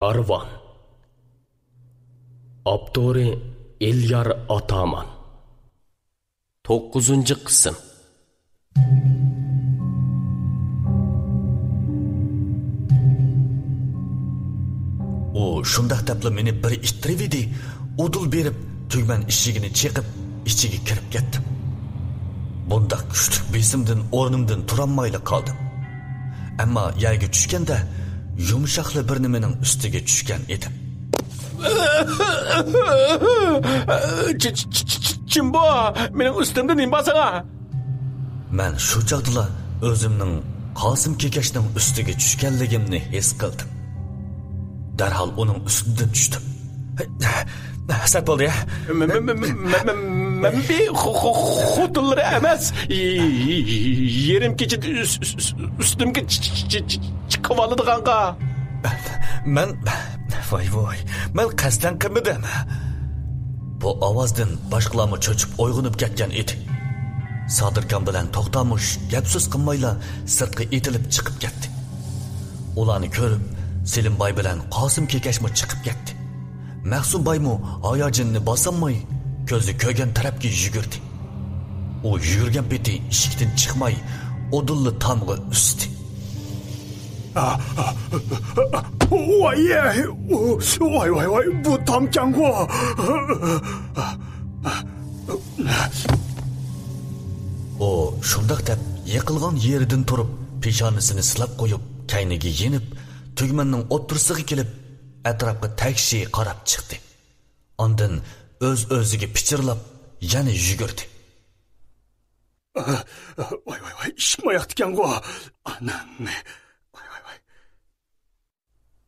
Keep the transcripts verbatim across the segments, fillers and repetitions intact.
كارۋان. ئاپتورى: ئېليار ئاتامان. توققۇزىنچى قىسىم. ئۇ شۇنداق دەپلا مېنى بىر ئىتتىرىۋىدى، ئۇدۇل بېرىپ، تۈگمەن ئىشىكىنى چېقىپ، ئىچىگە كىرىپ كەتتىم. بۇنداق كۈچلۈك بېسىمدىن ئورنۇمدىن تۇرالمايلا قالدىم. ئەمما يەرگە چۈشكەندە، يۇمشاقلا بىر نېمىنىڭ ئۈستىگە چۈشكەن ئىدىم. چى-، چى-، چى-، چى-، چىمبو، مېنىڭ ئۈستۈمدە نېمە بار ساڭا؟ مەن شۇ چاغدىلا ئۆزۈمنىڭ قاسىم كېكەچنىڭ ئۈستىگە چۈشكەنلىكىمنى ھېس قىلدىم. دەرھال ئۇنىڭ ئۈستىدىن چۈشتۈم. سەت بولدى. مە-، مە-، مە-، مە-، مە-، مەن بى خو-، خو-، خوتۇنلىرى ئەمەس. ي-، ي-، ي-، يېرىم كېچىدە ئۈس-، ئۈس-، ئۈس-، ئۈستۈمگە چ-، چ-، چ-، چ-، چىقىۋالىدىغانغا. مەن، ۋاي، ۋاي، مەن قەستەن قىلمىدىم. بۇ ئاۋازدىن باشقىلارمۇ چۆچۈپ ئويغىنىپ كەتكەن ئىدى. سادىركام بىلەن توختامۇش گەپ-سۆز قىلمايلا سىرتقا ئېتىلىپ چىقىپ كەتتى. ئۇلارنى كۆرۈپ، سېلىمباي بىلەن قاسىم كېكەچمۇ چىقىپ كەتتى. مەخسۇمبايمۇ ھاياجىنىنى باسالماي، كۆزى كۆرگەن تەرەپكە يۈگۈردى. ئۇ يۈگۈرگەن پېتى ئىشىكتىن چىقماي، ئۇدۇللا تامغا ئۈستى. ۋاي، ۋاي، ۋاي، ۋاي، بۇ تامكەنغۇ! ئۇ شۇنداق دەپ، يىقىلغان يېرىدىن تۇرۇپ، پېشانىسىنى سىلاپ قويۇپ، كەينىگە يېنىپ، تۈگمەننىڭ ئوتتۇرىسىغا كېلىپ، ئەتراپقا تەكشى قاراپ چىقتى. ئاندىن ئۆز-ئۆزىگە پىچىرلاپ، يەنە يۈگۈردى. ۋاي، ۋاي، ۋاي، ئىشىكمۇ ئاياقتىكەنغۇ. ئانام. ۋاي، ۋاي، ۋاي.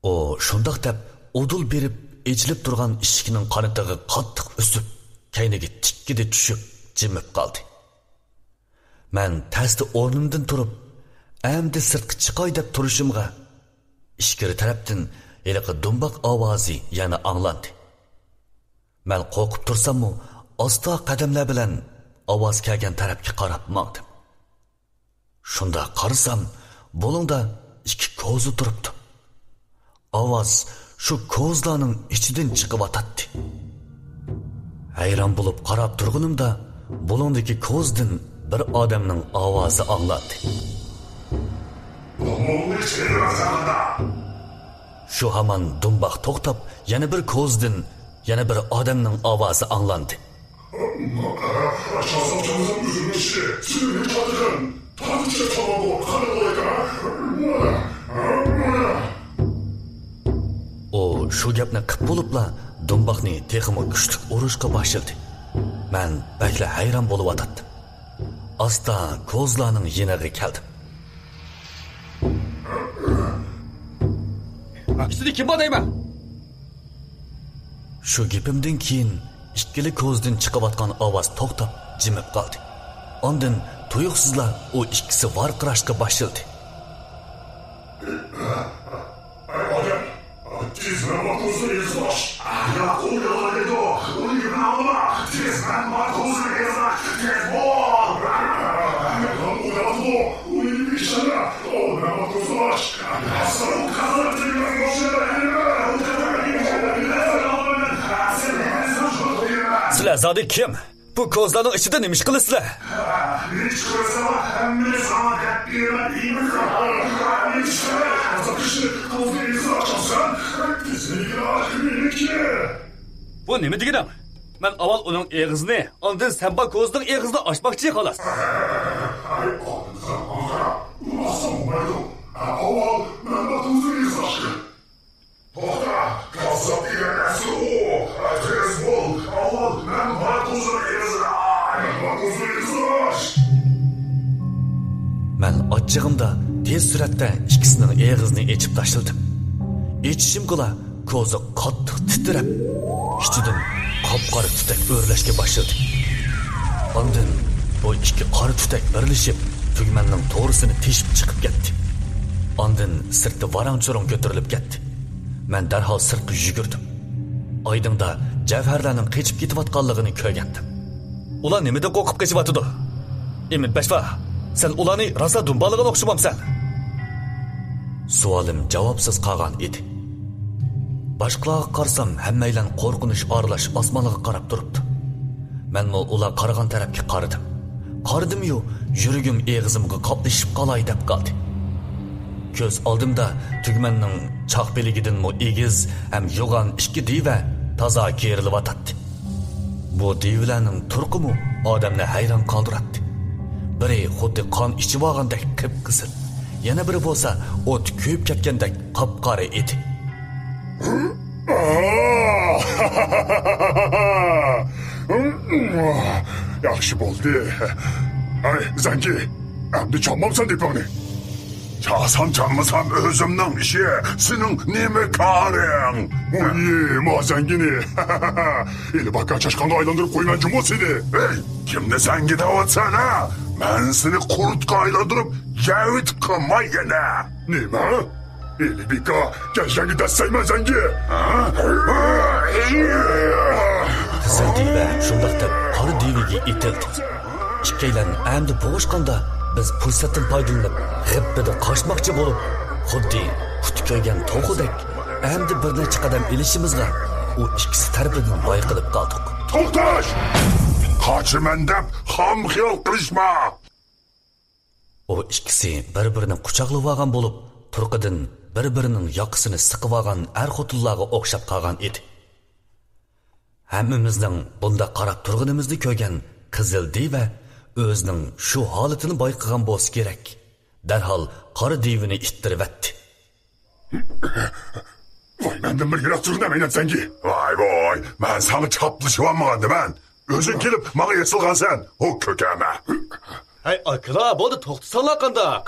ئۇ شۇنداق دەپ، ئۇدۇل بېرىپ ئېچىلىپ تۇرغان ئىشىكنىڭ قانىتىغا قاتتىق ئۈسۈپ، كەينىگە تىككىدە چۈشۈپ، جىمىپ قالدى. مەن تەستە ئورنۇمدىن تۇرۇپ، ئەمدى سىرتقا چىقاي دەپ تۇرۇشۇمغا، ئىچكىرى تەرەپتىن ھېلىقى دۇمباق ئاۋازى يەنە ئاڭلاندى. مەن قورقۇپ تۇرساممۇ، ئاستا قەدەملەر بىلەن ئاۋاز كەلگەن تەرەپكە قاراپ ماڭدىم. شۇنداق قارىسام، بۇلۇڭدا ئىككى كوزا تۇرۇپتۇ. ئاۋاز شۇ كوزىلارنىڭ ئىچىدىن چىقىۋاتاتتى. ھەيران بولۇپ قاراپ تۇرغىنىمدا، بۇلۇڭدىكى كوزىدىن بىر ئادەمنىڭ ئاۋازى ئاڭلاندى. شۇ ھامان دۇمباق توختاپ، يەنە بىر كوزىدىن يەنە بىر ئادەمنىڭ ئاۋازى ئاڭلاندى. ئۇ شۇ گەپنى قىپ بولۇپلا، دۇمباقنى تېخىمۇ كۈچلۈك ئۇرۇشقا باشلىدى. مەن بەكلا ھەيران بولۇۋاتاتتىم. ئاستا كوزىلارنىڭ يېنىغا كەلدىم. ئىچىدە كىم بار دەيمەن؟ شۇ گېپىمدىن كېيىن ئىككىلا كوزىدىن چىقىۋاتقان ئاۋاز توختاپ، جىمىپ قالدى. ئاندىن تۇيۇقسىزلا ئۇ ئىككىسى ۋارقىراشقا باشلىدى. ئەي ئادەم، تېز مەن بار كوزىنى ئېغىزدىن ئاچ. ياق، ئۇ يالغان دەيدۇ. ئۇنىڭ گېپىنى ئاڭلىما. تېز مەن بار كوزىنى ئېغىزدىن ئاچ. تېز بول. ئۇ نېمە دەيدۇ؟ ئۇ نېمە دەيدۇ؟ ئۇ نېمە دەيدۇ؟ سىلەر زادى كىم؟ بۇ كوزىلارنىڭ ئىچىدە نېمە ئىش قىلىسىلەر؟ بۇ نېمە دېگىنىڭ؟ مەن ئاۋۋال ئۇنىڭ ئېغىزىنى، ئاندىن سەن بار كوزىنىڭ ئېغىزىنى ئاچماقچى، خالاس. ئاۋۋال مەن بار كوزىنىڭ ئېغىزىنى ئاچ. توختا، كاززاپ دېگەن نەرسە ئۇ. تېز بول، ئاۋۋال مەن بار كوزىنىڭ ئېغىزىنى ئاچ. مەن ئاچچىقىمدا تېز سۈرئەتتە ئىككىسىنىڭ ئېغىزىنى ئېچىپ تاشلىدىم. ئېچىشىمغىلا كوزا قاتتىق تىترەپ، ئىچىدىن قاپقارا تۈتەك ئۆرلەشكە باشلىدى. ئاندىن بۇ ئىككى قارا تۈتەك بىرلىشىپ، تۈگمەننىڭ توغرىسىنى تېشىپ چىقىپ كەتتى. ئاندىن سىرتتا ۋاراڭ-چۇرۇڭ كۆتۈرۈلۈپ كەتتى. مەن دەرھال سىرتقا يۈگۈردۈم. ئايدىڭدا جەۋھەرلەرنىڭ قېچىپ كېتىۋاتقانلىقىنى كۆرگەنتىم. ئۇلار نېمىدىن قورقۇپ قېچىۋاتىدۇ؟ ئىمىن پەشۋا، سەن ئۇلارنى راسا دۇمبالىغان ئوخشىمامسەن؟ سوئالىم جاۋابسىز قالغان ئىدى. باشقىلارغا قارىسام، ھەممەيلەن قورقۇنچ ئارىلاش ئاسمانغا قاراپ تۇرۇپتۇ. مەنمۇ ئۇلار قارىغان تەرەپكە قارىدىم. قارىدىممۇ، يۈرىكىم ئېغىزىمغا قاپلىشىپ قالاي دەپ قالدى. كۆز ئالدىمدا تۈگمەننىڭ چاق بىلىكىدىنمۇ ئېگىز ھەم يوغان ئىككى دىۋە تازا كېرىلىۋاتاتتى. بۇ دىۋىلەرنىڭ تۇرقىمۇ ئادەمنى ھەيران قالدۇراتتى. بىرى خۇددى قان ئىچىۋالغاندەك قىپقىزىل، يەنە بىرى بولسا ئوت كۆيۈپ كەتكەندەك قاپقارا ئىدى. ياخشى بولدى. ئەي، زەڭگى، ئەمدى چالمامسەن دېپىڭنى؟ چالسام چالمىسام ئۆزۈمنىڭ ئىشى، سېنىڭ نېمە كارىڭ؟ ئۇي، ما زەڭگىنى. ھېلى باكا چاشقانغا ئايلاندۇرۇپ قويىمەن جۇمۇ سېنى. ھەي، كىمنى زەڭگى دەۋاتىسەن ھە؟ مەن سېنى قۇرتقا ئايلاندۇرۇپ يەۋېتىپ قالماي يەنە. نېمە؟ ھېلى بىكا كەژەڭگە دەسسەيمەن زەڭگى. ھە؟ قىزىل دىۋە شۇنداق دەپ قارا دىۋىگە ئېتىلدى. ئىككىيلەن ئەمدى بوغۇشقاندا، بىز پۇرسەتتىن پايدىلىنىپ غىپپىدە قاچماقچى بولۇپ، خۇددى پۇتى كۆيگەن توخۇدەك ئەمدى بىر نەچچە قەدەم ئېلىشىمىزغا ئۇ ئىككىسى تەرىپىدىن بايقىلىپ قالدۇق. توختاش! قاچىمەن دەپ خام خىيال قىلىشما! ئۇ ئىككىسى بىر-بىرىنى قۇچاقلىۋالغان بولۇپ، تۇرقىدىن بىر-بىرىنىڭ ياقىسىنى سىقىۋالغان ئەر-خوتۇنلارغا ئوخشاپ قالغان ئىدى. ھەممىمىزنىڭ بۇنداق قاراپ تۇرغىنىمىزنى كۆرگەن قىزىل دىۋە ئۆزىنىڭ شۇ ھالىتىنى بايقىغان بولسا كېرەك، دەرھال قارا دىۋىنى ئىتتىرىۋەتتى. ۋاي، مەندىن بىر يىراق تۇرغىن ئەمەينەت زەڭگى. ۋاي، ۋاي، مەن ساڭا چاپلىشىۋالمىغاندىمەن. ئۆزۈڭ كېلىپ ماڭا ئېسىلغانسەن، ھو كۆكەمە. ھەي، ئاكىلار، بولدى، توختىساڭلار قانداق؟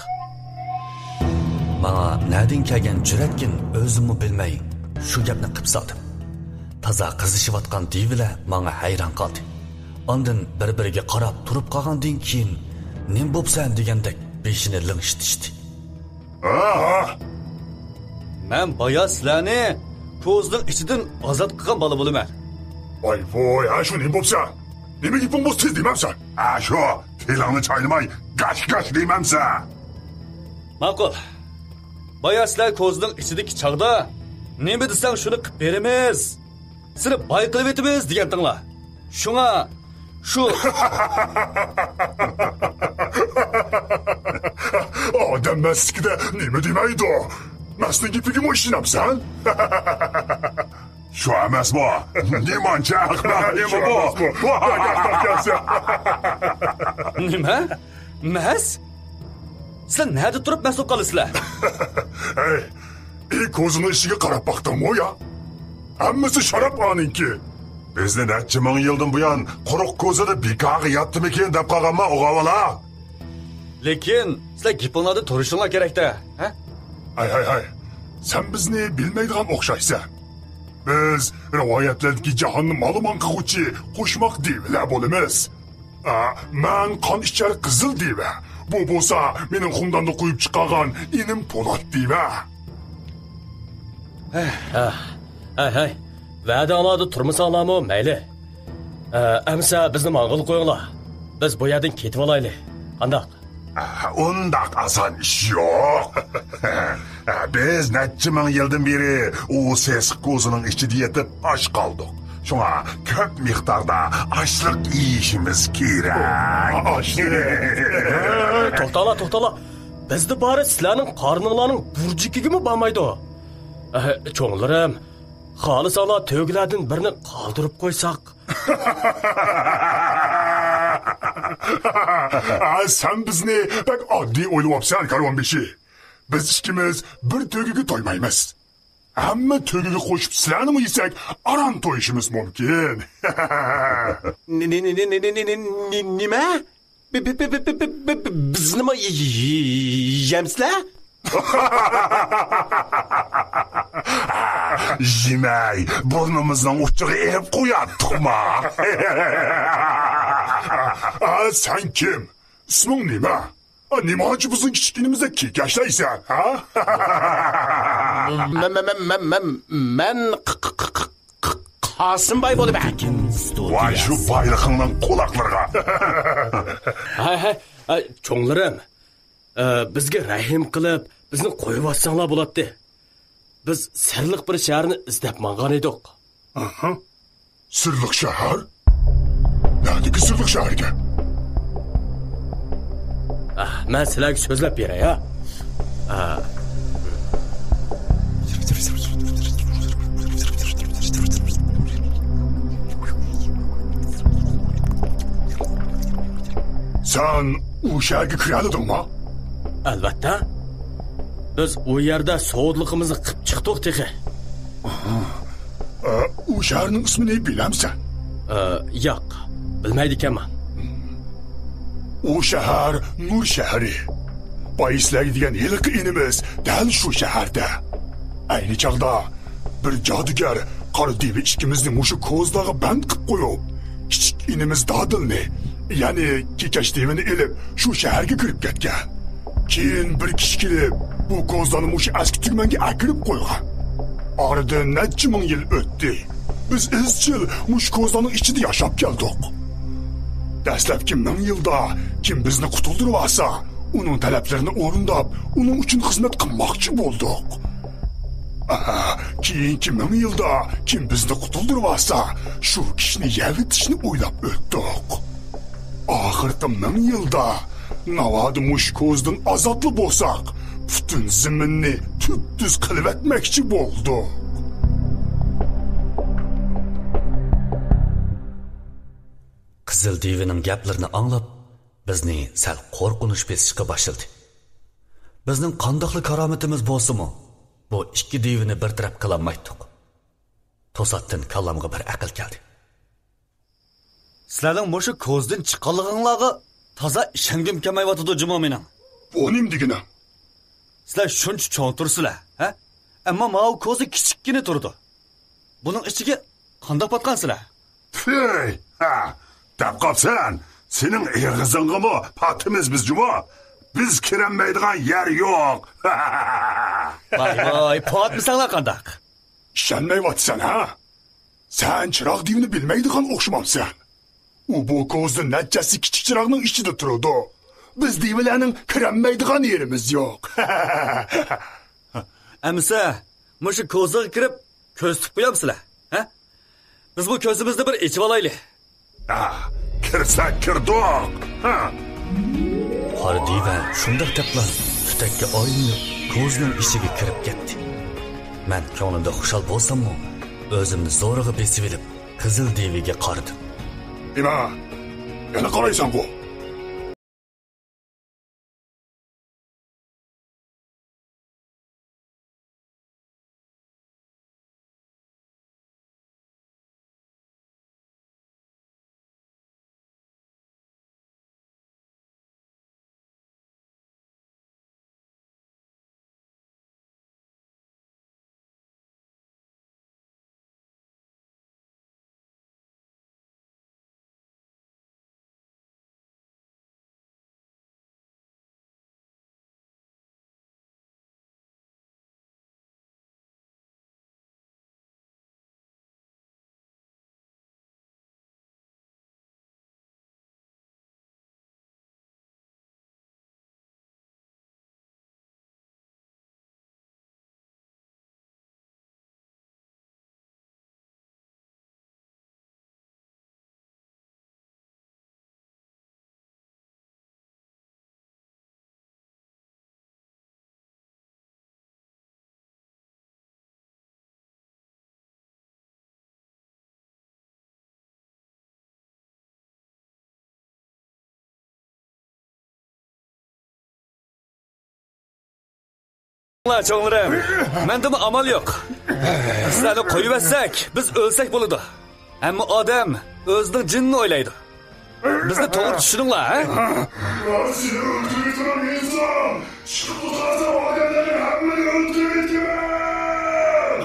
ماڭا نەدىن كەلگەن جۈرئەتكىن ئۆزۈممۇ بىلمەي شۇ گەپنى قىپ سالدىم. تازا قىزىشىۋاتقان دىۋىلەر ماڭا ھەيران قالدى. ئاندىن بىر-بىرىگە قاراپ تۇرۇپ قالغاندىن كېيىن، نېمە بوپسەن دېگەندەك بېشىنى لىڭشىتىشتى. ھا! مەن بايا سىلەرنى كوزىنىڭ ئىچىدىن ئازاد قىلغان بالا بولىمەن. ۋاي ۋاي، ھە شۇ نېمە بوپسەن؟ نېمە گېپىڭ بولسا تېز دېمەمسەن؟ ھە شۇ، تىلىڭنى چاينىماي گاش-گاش دېمەمسەن؟ ماقۇل. بايا سىلەر كوزىنىڭ ئىچىدىكى چاغدا نېمە دېسەڭ شۇنى قىپ بېرىمىز، سېنى باي قىلىۋېتىمىز دېگەنتىڭلار. شۇڭا شۇ ئادەم مەستلىكىدە نېمە دېمەيدۇ؟ مەستنىڭ گېپىگىمۇ ئىشىنەمسەن؟ شۇ ئەمەسمۇ؟ نېمانچە ئەخمەق نېمە بۇ؟ نېمە؟ مەس؟ سىلەر نەدە تۇرۇپ مەس بولۇپ قالىسىلەر؟ ھەي، ئى كوزىنىڭ ئىشىگە قاراپ باقتىڭمۇ يا؟ ھەممىسى شاراب ئانىڭكى. بىزنى نەچچە مىڭ يىلدىن بۇيان قۇرۇق كوزىدا بىكارغا ياتتىمىكىن دەپ قالغانما ئوغاۋالا؟ لېكىن سىلەر گېپىڭلاردا تۇرۇشۇڭلار كېرەكتە، ھە؟ ھەي، ھەي، ھەي. سەن بىزنى بىلمەيدىغان ئوخشايسەن. بىز رىۋايەتلەردىكى جاھاننى مالىمان قىلغۇچى قوشماق دىۋىلەر بولىمىز. ئا، مەن قان ئىچەر قىزىل دىۋە. بۇ بولسا مېنىڭ خۇمداندا قويۇپ چىقارغان ئىنىم پولات دىۋە. ھە، ھەي، ھەي. ۋەدەڭلاردا تۇرمىساڭلارمۇ مەيلى. ئە، ئەمسە بىزنى ماڭغىلى قويۇڭلار. بىز بۇ يەردىن كېتىۋالايلى. قانداق؟ ئە، ئۇنداق ئاسان ئىش يوق. ئە، بىز نەچچە مىڭ يىلدىن بېرى ئۇ سېسىق كوزىنىڭ ئىچىدە يېتىپ ئاچ قالدۇق. شۇڭا كۆپ مىقداردا ئاشلىق يېيىشىمىز كېرەك. ئاشلىق. ئە، توختاڭلار، توختاڭلار. بىزدە بارى سىلەرنىڭ قارنىڭلارنىڭ بۇرجىكىگىمۇ بارمايدۇ. ئە، چوڭلىرىم، خالىساڭلار تۆگىلەردىن بىرنى قالدۇرۇپ قويساق. ھە، سەن بىزنى بەك ئاددىي ئويلىۋاپسەن، كارۋانبېشى. بىز ئىككىمىز بىر تۆگىگە تويمايمىز. ھەممە تۆگىگە قوشۇپ سىلەرنىمۇ يېسەك، ئاران تويۇشىمىز مۇمكىن. نې-، نې-، نې-، نېمە؟ بى-، بى-، بى-، بى-، بى-، بى-، بى-، بىزنىمۇ ي-، ي-، ي-، يەمسىلەر؟ يېمەي، بۇرنىمىزنىڭ ئۇچىغا ئېلىپ قوياتتۇقما؟ ئا، سەن كىم؟ ئىسمىڭ نېمە؟ ئا، نېمانچە بىزنىڭ كىچىك ئىنىمىزدەك كېكەچلەيسەن، ھە؟ مەن، مەن، مەن، مەن، مەن، مەن ق-، ق-، ق-، ق-، ق-، قاسىمباي بولىمەن. ۋاي، شۇ بايلىقىڭنىڭ قۇلاقلىرىغا. ھەي، ھەي، ھەي، چوڭلىرىم، ئە، بىزگە رەھىم قىلىپ، بىزنى قويۇۋاتساڭلار بولاتتى. بىز سىرلىق بىر شەھەرنى ئىزدەپ ماڭغان ئىدۇق. ئاھا. سىرلىق شەھەر؟ نەدىكى سىرلىق شەھەركەن؟ ئا، مەن سىلەرگە سۆزلەپ بېرەي، ھە؟ ئا. سەن ئۇ شەھەرگە كىرەلىدىڭما؟ ئەلۋەتتە. بىز ئۇ يەردە سوۋۇتلۇقىمىزنى قىپ چىقتۇق تېخى. ئە، ئۇ شەھەرنىڭ ئىسمىنى بىلەمسەن؟ ئە، ياق، بىلمەيدىكەنمەن. ئۇ شەھەر نۇر شەھىرى. بايا سىلەرگە دېگەن ھېلىقى ئىنىمىز دەل شۇ شەھەردە. ئەينى چاغدا بىر جادۇگەر قارا دىۋە ئىككىمىزنى مۇشۇ كوزىلارغا بەند قىپ قويۇپ، كىچىك ئىنىمىز دادىلنى، يەنى كېكەچ دىۋىنى ئېلىپ، شۇ شەھەرگە كىرىپ كەتكەن. كېيىن بىر كىشى كېلىپ، بۇ كوزىلارنى مۇشۇ ئەسكى تۈگمەنگە ئەكىرىپ قويغان. ئارىدىن نەچچە مىڭ يىل ئۆتتى. بىز ئىزچىل مۇشۇ كوزىلارنىڭ ئىچىدە ياشاپ كەلدۇق. دەسلەپكى مىڭ يىلدا كىم بىزنى قۇتۇلدۇرۇۋالسا، ئۇنىڭ تەلەپلىرىنى ئورۇنداپ، ئۇنىڭ ئۈچۈن خىزمەت قىلماقچى بولدۇق. ئاھا، كېيىنكى مىڭ يىلدا كىم بىزنى قۇتۇلدۇرۇۋالسا، شۇ كىشىنى يەۋېتىشنى ئويلاپ ئۆتتۇق. ئاخىرقى مىڭ يىلدا ناۋادا مۇشۇ كوزىدىن ئازادلا بولساق، پۈتۈن زېمىننى تۈپتۈز قىلىۋەتمەكچى بولدۇق. قىزىل دىۋىنىڭ گەپلىرىنى ئاڭلاپ، بىزنى سەل قورقۇنچ بېسىشقا باشلىدى. بىزنىڭ قانداقلا كارامىتىمىز بولسىمۇ، بۇ ئىككى دىۋىنى بىر تەرەپ قىلالمايتتۇق. توساتتىن كاللامغا بىر ئەقىل كەلدى. سىلەرنىڭ مۇشۇ كوزىدىن چىققانلىقىڭلارغا تازا ئىشەنگۈم كەلمەيۋاتىدۇ جۇمۇ مېنىڭ. بۇ نېمە دېگىنىڭ؟ سىلەر شۇنچە چوڭ تۇرسىلەر، ھە؟ ئەمما ماۋۇ كوزا كىچىككىنە تۇرىدۇ. بۇنىڭ ئىچىگە قانداق پاتقانسىلەر؟ پۈي! ھە، دەپ قاپسەن! سېنىڭ ئېغىزىڭغىمۇ پاتىمىز بىز جۇمۇ! بىز كىرەلمەيدىغان يەر يوق! ۋاي، ۋاي، پاتمىساڭلار قانداق؟ ئىشەنمەيۋاتىسەن، ھە؟ سەن چىراغ دىۋىنى بىلمەيدىغان ئوخشىمامسەن؟ ئۇ بۇ كوزا نەچچە ھەسسە كىچىك چىراغنىڭ ئىچىدە تۇرىدۇ. بىز دىۋىلەرنىڭ كىرەلمەيدىغان يېرىمىز يوق. ئەمىسە، مۇشۇ كوزىغا كىرىپ كۆزىتىپ قويامسىلەر، ھە؟ بىز بۇ كۆزىمىزنى بىر ئېچىۋالايلى. ھە، كىرسەك كىردۇق. ھە. قارا دىۋە شۇنداق دەپلا تۈتەككە ئايلىنىپ، كوزىنىڭ ئىچىگە كىرىپ كەتتى. مەن كۆڭلۈمدە خۇشال بولساممۇ، ئۆزۈمنى زورىغا بېسىۋېلىپ، قىزىل دىۋىگە قارىدىم. نېمە؟ يەنە قارايسەنغۇ؟ چوڭلىرىم، مەندىمۇ ئامال يوق. سىلەرنى قويۇۋەتسەك، بىز ئۆلسەك بولىدۇ. ھەممە ئادەم ئۆزىنىڭ جېنىنى ئويلايدۇ. بىزنى توغرا چۈشىنىڭلار، ھە؟ مەن سېنى ئۆلتۈرۈۋېتىمەن، ئىنسان! چىقىپ قالسام، ئادەملەرنىڭ ھەممىنى ئۆلتۈرۈۋېتىمەن!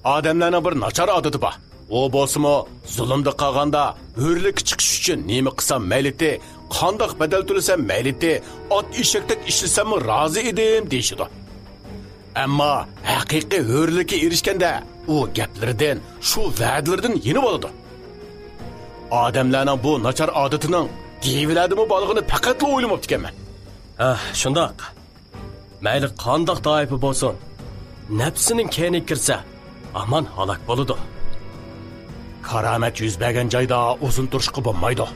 ئادەملەرنىڭ بىر ناچار ئادىتى بار. ئۇ بولسىمۇ، زۇلۇمدا قالغاندا، ھۆرلۈككە چىقىش ئۈچۈن نېمە قىلسام مەيلىتى، قانداق بەدەل تۆلىسەم مەيلىتى، ئات ئېشەكتەك ئىشلىسەممۇ رازى ئىدىم، دېيىشىدۇ. ئەمما ھەقىقىي ھۆرلۈككە ئېرىشكەندە، ئۇ گەپلىرىدىن، شۇ ۋەدىلىرىدىن يېنىۋالىدۇ. ئادەملەرنىڭ بۇ ناچار ئادىتىنىڭ دىۋىلەردىمۇ بارلىقىنى پەقەتلا ئويلىماپتىكەنمەن. ھە، شۇنداق. مەيلى قانداق تائىپە بولسۇن، نەپسىنىڭ كەينىگە كىرسە، ھامان ھالاك بولىدۇ. كارامەت يۈز بەرگەن جايدا ئۇزۇن تۇرۇشقا بولمايدۇ.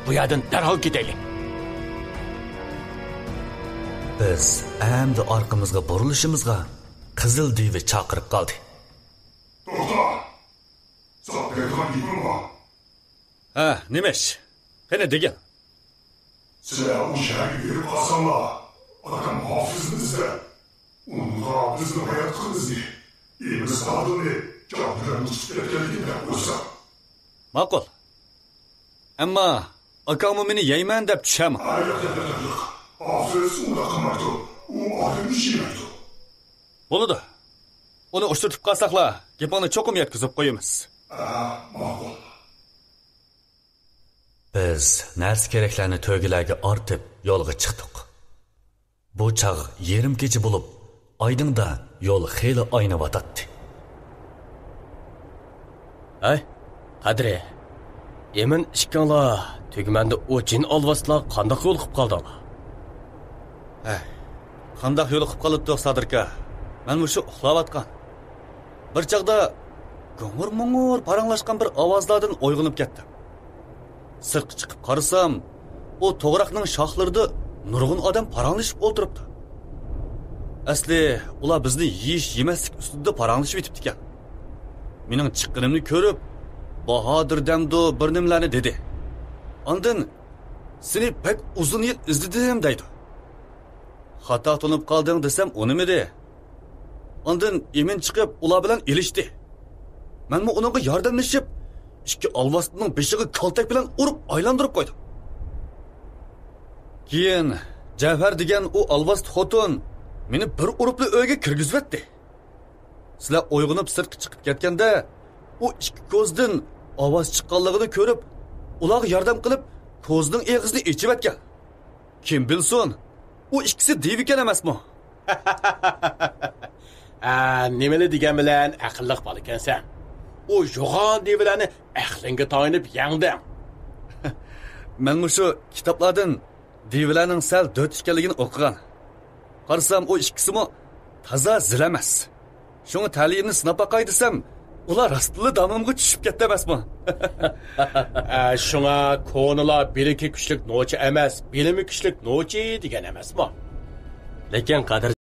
بۇ يەردىن دەرھال كېتەيلى. بىز ئەمدى ئارقىمىزغا بۇرۇلۇشىمىزغا قىزىل دىۋى چاقىرىپ قالدى. توختا! ساڭا دەيدىغان گېپىم بار. ھە، نېمە ئىش؟ قېنى دېگىن. سىلەر ئۇ شەھەرگە بېرىپ قالساڭلار، ئاكام ھافىزنى ئىزدەپ، ئۇنىڭغا بىزنىڭ ھاياتلىقىمىزنى، ئىبلىس ئادىلنى جان بىلەن تۇتۇپ كەتكەنلىكىنى دەپ قويسا. ماقۇل. ئەمما ئاكاڭمۇ مېنى يەيمەن دەپ چۈشەرمە. ئاي، ياق، ياق، ياق، ياق. ھافىز ئۇنداق قىلمايدۇ. ئۇ ئادەمنى يېمەيدۇ. بولىدۇ. ئۇنى ئۇچرىتىپ قالساقلا، گېپىڭنى چوقۇم يەتكۈزۈپ قويىمىز. ئا، ماقۇل. بىز نەرسە-كېرەكلەرنى تۆگىلەرگە ئارتىپ يولغا چىقتۇق. بۇ چاغ يېرىم كېچە بولۇپ، ئايدىڭدا يول خېلى ئاينىۋاتاتتى. ھەي، قەدرى، ئىمىن ئىككىڭلار تۈگمەندە ئۇ جىن ئالۋاستىلارغا قانداق يولۇقۇپ قالدىڭلار؟ ھەي، قانداق يولۇقۇپ قالاتتۇق، سادىركا؟ مەن مۇشۇ ئۇخلاۋاتقان. بىر چاغدا گۇڭۇر-مۇڭۇر پاراڭلاشقان بىر ئاۋازلاردىن ئويغىنىپ كەتتىم. سىرتقا چىقىپ قارىسام، ئۇ توغراقنىڭ شاخلىرىدا نۇرغۇن ئادەم پاراڭلىشىپ ئولتۇرۇپتۇ. ئەسلى ئۇلار بىزنى يېيىش-يېمەسلىك ئۈستىدە پاراڭلىشىپ يېتىپتىكەن. مېنىڭ چىققىنىمنى كۆرۈپ، باھادىر دەمدۇ بىر نېمىلەرنى دېدى. ئاندىن، «سېنى بەك ئۇزۇن يىل ئىزدىدىم» دەيدۇ. «خاتا تونۇپ قالدىڭ» دېسەم ئۇنىمىدى. ئاندىن ئىمىن چىقىپ ئۇلار بىلەن ئېلىشتى. مەنمۇ ئۇنىڭغا ياردەملىشىپ، ئىككى ئالۋاستىنىڭ بېشىغا كالتەك بىلەن ئۇرۇپ ئايلاندۇرۇپ قويدۇم. كېيىن جەۋھەر دېگەن ئۇ ئالۋاستى خوتۇن مېنى بىر ئۇرۇپلا ئۆيگە كىرگۈزۈۋەتتى. سىلەر ئويغىنىپ سىرتقا چىقىپ كەتكەندە، ئۇ ئىككى كوزىدىن ئاۋاز چىققانلىقىنى كۆرۈپ، ئۇلارغا ياردەم قىلىپ، كوزىنىڭ ئېغىزىنى ئېچىۋەتكەن. كىم بىلسۇن، ئۇ ئىككىسى دىۋىكەن ئەمەسمۇ؟ ھە، نېمىلا دېگەن بىلەن ئەقىللىق بالىكەنسەن. ئۇ يوغان دىۋىلەرنى ئەقلىڭگە تايىنىپ يەڭدىڭ. مەن مۇشۇ كىتابلاردىن دىۋىلەرنىڭ سەل دۆت ئىكەنلىكىنى ئوقۇغان. قارىسام، ئۇ ئىككىسىمۇ تازا زىل ئەمەس. شۇڭا تەلىيىمنى سىناپ باقاي دېسەم، ئۇلار راستتىنلا دامىمغا چۈشۈپ كەتتى ئەمەسمۇ؟ ئە، شۇڭا كونىلار «بىلىكى كۈچلۈك نوچى ئەمەس، بىلىمى كۈچلۈك نوچى» دېگەن ئەمەسمۇ؟ لېكىن قەدىر